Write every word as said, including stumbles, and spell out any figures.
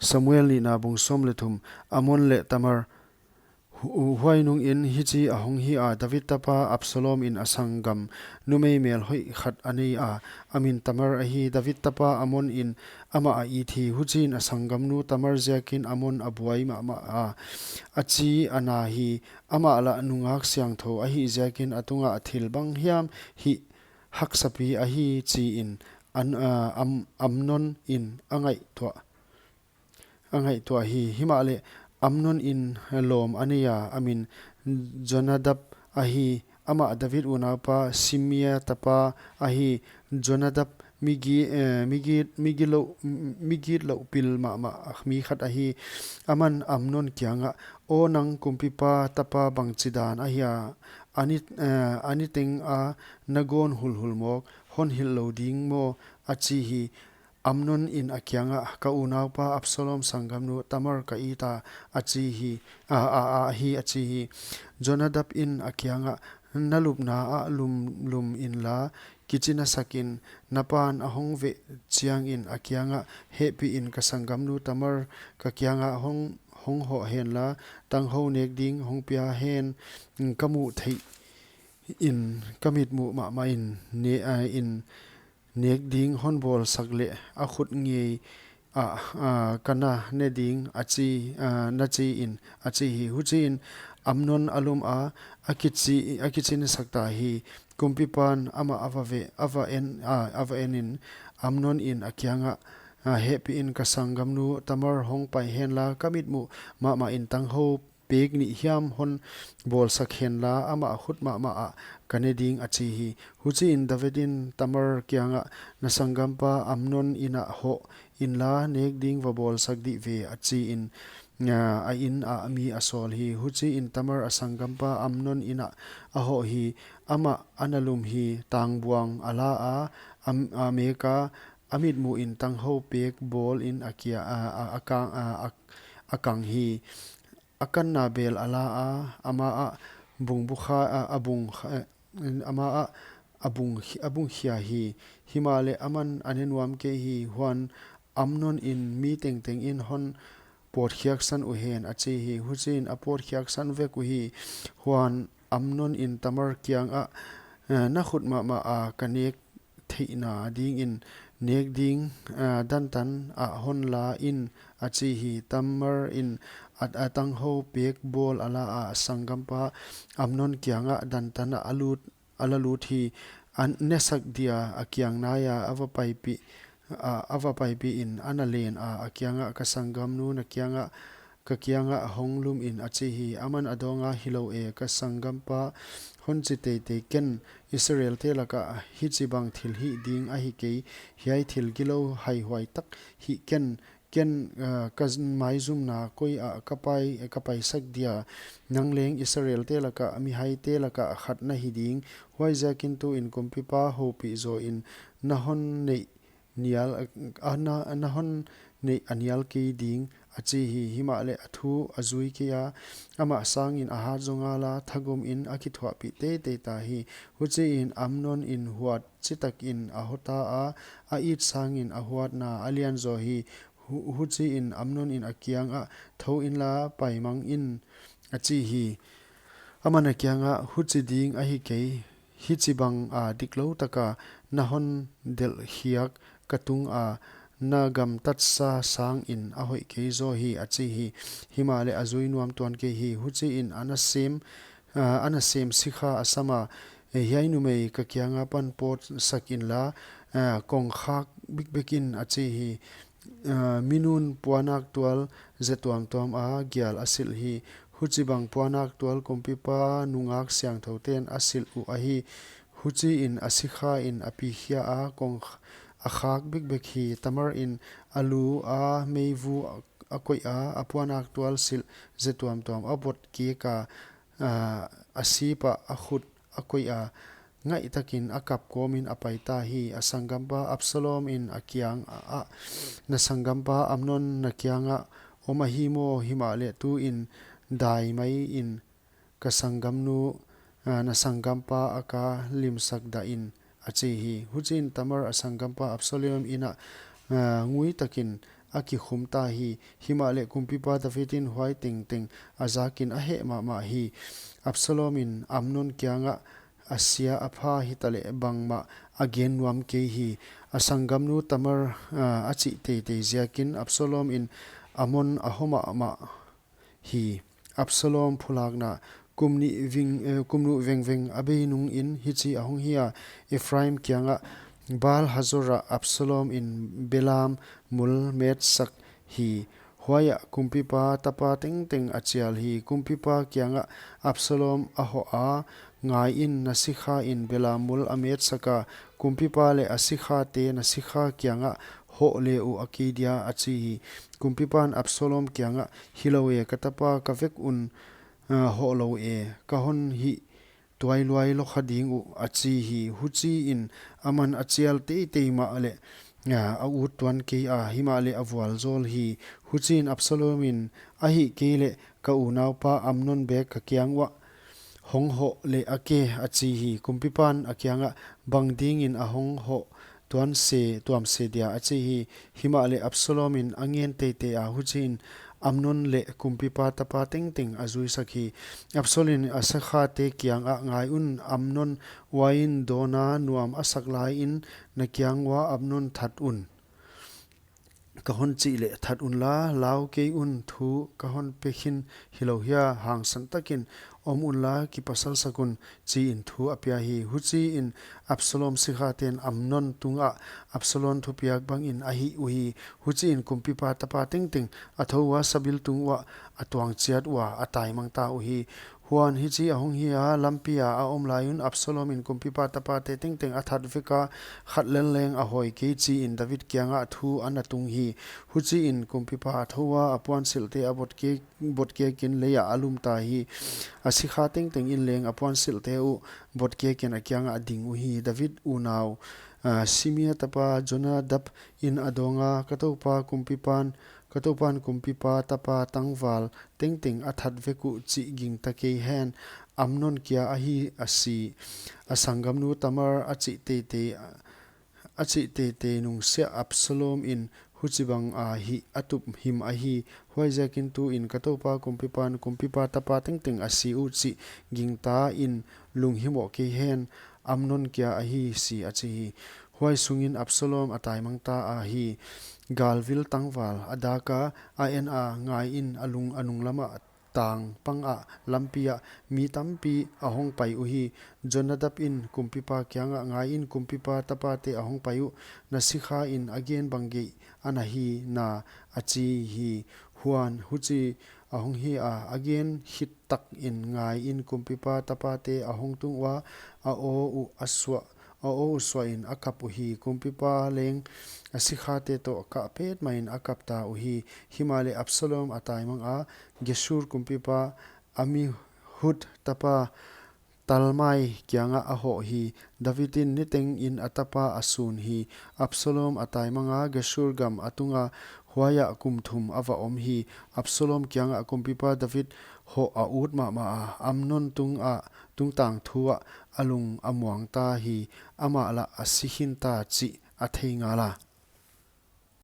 Samuel nihna bung sawm leh thum. Amnon leh Tamar. Hu-, huai nungin hichi ahong hi a, David tapa Absalom in a sanggam numei melhoih khat a nei a, a min Tamar ahi. David tapa Amnon in amah a it hi. Huchiin a sanggamnu Tamar ziakin Amnon a buai mahmah a, a chi a na hi. Amah lah nungak siangthou ahih ziakin a tungah thil bang hiam hih haksapi ahi, chiin An-, ah, Am-, Amnon in a ngaihtuah, a ngaihtuah hi. Himahleh Amnon in lawm a nei a, a min Jonadab ahi. Amah David unaupa Simea tapa ahi. Jonadab migi-, eh, migi-, migilo-, migitlouh pil mahmah mi khat ahi. Aman Amnon kiangah, "Aw nang kumpipa tapa, bangchidan ahia, a ni, eh, a niteng a na gawn hulhul mawk, hon hilh lou ding maw?" a chi hi. Amnon in a kiangah, "Ka unaupa Absalom sanggamnu Tamar ka it a," a chi hi, a, a, a hi, a chi hi. Jonadab in a kiangah, "Na lupna ah lumlum inla, kichi nasakin, na pan a hong veh chiangin a kiangah, 'Hehpihin ka sanggamnu Tamar ka kiangah hong, hong hoh henla, tanghou nek ding hong pia hen, ka muh theihin, ka mitmuh mahmahin ne-, ah, in nek ding hon bawlsak leh a khut ngei ah, ah, ka na ne ding," a chi, ah, na chiin, a chi hi. Huchiin Amnon a lum a, a kichi, a kichi nasak ta hi. Kumpipan amah a va veh, a va en, ah, a va enin, Amnon in a kiangah, ah, "Hehpihin ka sanggamnu Tamar hong pai henla, ka mitmuh mahmahin tanghou pek nih hiam hon bawlsak henla, amah a khut mahmah ah ka ne ding," a chi hi. Huchiin David in Tamar kiangah, "Na sanggampa Amnon inn ah hoh inla, nek ding va bawlsak dih ve," a chiin, ah, a inn ah mi a sawl hi. Huchiin Tamar a sanggampa Amnon inn ah a hoh hi. Amah a na lum hi, tangbuang a la a, a, a mek a, a mitmuhin tanghou pek bawlin a kia, a, a, a kang, a, a, a kang hi. A kanna bel a la a, amah a bung bukha, a, a bung kha-, eh, amah a, a bung khi-, a bung khia hi. Himahleh aman a ne nuam kei hi. Huan Amnon in, "Mi tengteng in hon pawtkhiaksan uhen," a chi hi. Huchiin a pawtkhiaksan vek uhi. Huan Amnon in Tamar kiangah, "Eh, na khut mahmah a ka nek theihna dingin nek ding, ah, dantan ah hon la in," a chi hi. Tamar in a, a tanghou pek bawl a la a, a sanggampa Amnon kiangah dantan ah a lut, a la lut hi. A nesak dia a kiang nai a, a va paipih, a, a va paipih in a na len a, a kiangah, "Ka sanggamnu na kiangah, ka kiangah hong lum in," a chi hi. Aman a dawng a, "Hilou e, ka sanggampa, hon chi teitei ken, Israelte lakah hichibang thil hih ding ahi kei, hiai thil gilou haihuai tak hih ken, ken, ah, ka z-, maizumna koi ah ka pai, ka paisak dia, nang leng Israelte lakah, mihaite lakah khat na hi ding, huaiziakin tuin kumpipa houpih zaw in, na hon neih nial, a, na, na hon neih a nial kei ding," a chi hi. Himahleh a thu a zui kei a, amah sangin a hat zaw ngal a, thagum in a kithuahpih teitei ta hi. Huchiin Amnon in huat chitak in a hota a, a it sangin a huatna a lian zaw hi. Hu-, huchiin Amnon in a kiangah, "Thou inla, pai mang in," a chi hi. Aman a kiangah, "Huchi ding ahi kei, hichibang a diklou taka na hon delhkhiak ka tunga na gamtatsa sangin a hoih kei zaw hi," a chi hi. Himahleh a zui nuam tuan kei hi. Huchiin a nasem, ah, a nasem sikha a sam a, "Eh, hiai numei ka kianga pan pawtsak inla, ah, kongkhak bikbek in," a chi hi. Ah, minun puanaktual ze tuamtuam a gial a silh hi. Huchibang puanaktual kumpipa nungak siangthou ten a silh uh ahi. Huchiin a sikha in a pikhia a, kong kh-, a khak bikbek hi. Tamar in a lu a meivu a, a koih a, a puanaktual silh ze tuamtuam a bot kik a, ah, a sip ah a khut a koih a, ngaihtakin a kap kawmin a pai ta hi. A sanggampa Absalom in a kiang ah, "Na sanggampa Amnon na kiangah om ahi maw? Himahleh tuin dai mai in ka sanggamnu, ah, na sanggampa a ka limsak dah in," a chi hi. Huchiin Tamar a sanggampa Absalom inn ah, ah, ngui takin a kikhum ta hi. Himahleh kumpipa David in huai tengteng a zakin a heh mahmah hi. Absalom in Amnon kiangah a sia a pha hitaleh bangmah a gen nuam kei hi. A sanggamnu Tamar, ah, a chih teitei ziakin Absalom in Amnon a hoh mahmah hi. Absalom phulakna. Kum nih ving, eh, kum nuh vengveng a bei nungin hichi a hong hi a, Ephraim kiangah Baal Hazor ah Absalom in belam mul metsak hi. Huaiah kumpipa tapa tengteng a chial hi. Kumpipa kiangah Absalom a hoh a, ngaiin, na sikha in belam mul a metsak a, kumpipa leh a sikhate na sikha kiangah hoh le uh a kei dia, a chi hi. Kumpipan Absalom kiangah, hilou e, ka tapa, ka vek un, ah, hoh lou e, ka hon hih tuailuai lou kha ding uh, a chi hi. Huchiin aman a chial teitei mahleh, ah, a ut tuan kei a, himahleh a vualzawl hi. Huchiin Absalom in, ahihkeileh ka unaupa Amnon bek ka kiang uah hong hoh le a ke, a chi hi. Kumpipan a kiangah, bang dingin a hong hoh tuan se, tuam se dia, a chi hi. Himahleh Absalom in a ngen teitei a, huchiin Amnon leh kumpipa tapa tengteng a zuisak hi. Absalom in a sikhate kiangah, ngai un, Amnon uain dawna nuam a sak laiin na kiang ua Amnon that un, ka hon chih leh that unla, lau kei un, thu ka hon pe khin hilou hia, hangsan takin om unla, kipasal sak un, chiin thu a pia hi. Huchiin Absalom sikhaten Amnon tungah Absalom thupiak bangin a hih uhi. Huchiin kumpipa tapa tengteng a thou ua, sabiltung uah a tuang chiat ua, a taimang ta uhi. Huan hichi a hong hi a, lampi a a om lai un Absalom in kumpipa tapate tengteng a that vek a, khat lel leng a hawi kei, chiin David kiangah thu a na tung hi. Huchiin kumpipa a thou ua, a puansilhte a botkek, botkekin leiah a lum ta hi. A sikha tengteng in leng a puansilhte uh botkekin a kiangah a ding uhi. David unau, ah, Simea tapa Jonadab in a dawng a, ka toupa kumpipan, ka toupan kumpipa tapa tangval tengteng a that vek uh chih gingta kei hen, Amnon kia ahi a si. A sanggamnu Tamar a chih teitei, a chih teitei nungsiah Absalom in huchibang a hih a tup him ahi. Huaiziakin tuin ka toupa kumpipan kumpipa tapa tengteng a si uh chih gingta in lunghimoh kei hen, Amnon kia ahi si, a chi hi. Huai sungin Absalom a taimang ta ahi. Galvil tangval a dak a, a en a, ngaiin, a lung a nunglamah tang pangah lampi ah mi tampi a hong pai uhi. Jonadab in kumpipa kiangah, ngaiin, kumpipa tapate a hong pai uh, na sikha in a gen bang geih ana hi na, a chi hi. Huan huchi a hong hi a, a gen khit takin, ngaiin, kumpipa tapate a hong tung ua, a aw uh a suah, a aw uh suahin a kap uhi. Kumpipa leng a sikhate toh kah petmahin a kap ta uhi. Himahleh Absalom a taimang a, Geshur kumpipa Amihud tapa Talmai kiangah a hoh hi. David in nitengin a tapa a sun hi. Absalom a taimang a, Geshur gam a tung a, huaiah kum thum a va om hi. Absalom kiangah kumpipa David hoh a ut mahmah a, Amnon tungah, tungtang thu ah a lung a muang ta hi. Amah lah a si khin ta chih a thei ngal a.